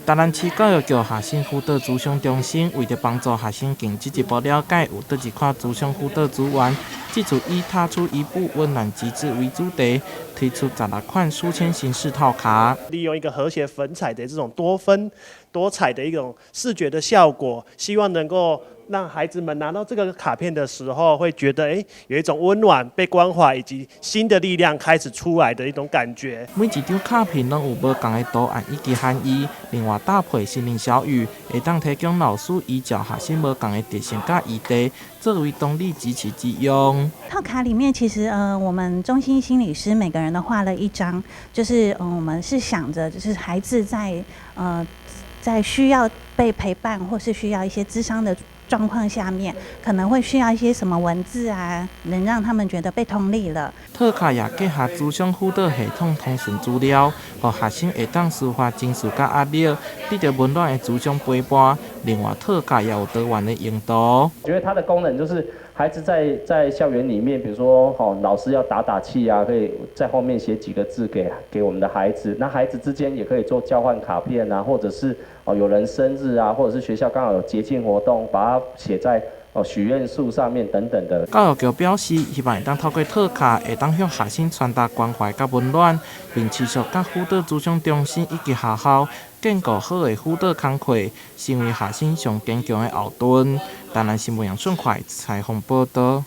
台南市教育局學生輔導諮商中心為著幫助學生更進一步了解有佗一款諮商輔導資源，這次以踏出一步溫暖機制為主題，推出16款書籤形式套卡。利用一個和諧粉彩的這種多分多彩的一種視覺的效果，希望能夠讓孩子們拿到這個卡片的時候，會覺得有一種溫暖、被關懷以及新的力量開始出來的一種感覺。每一張卡片攏有無仝的圖案以及含義，另外搭配心靈小語，會當提供老師依照學生無仝的特性佮議題，作為動力支持之用。套卡裡面其實我們中心心理師每個人都畫了一張，就是我們是想着，就是孩子在需要被陪伴或是需要一些諮商的狀況下面，可能會需要一些什麼文字啊，能讓他們覺得被同理了。套卡也結合諮商輔導系統通訊資料，予學生會當抒發情緒佮壓力，得著溫暖的諮商陪伴。另外，套卡也有多元的用途。我覺得它的功能就是孩子在校園裡面，比如說吼老師要打打氣啊，可以在後面寫幾個字給我們的孩子。那孩子之間也可以做交換卡片啊，或者是哦有人生日啊，或者是學校剛好有節慶活動，把它寫在哦許願樹上面等等的。教育局表示，希望會當透過套卡，會當向學生傳達關懷佮溫暖，並持續佮輔導諮商中心以及學校建構好的輔導工課，成為學生上堅強的後盾。台南新聞楊順快採訪報導。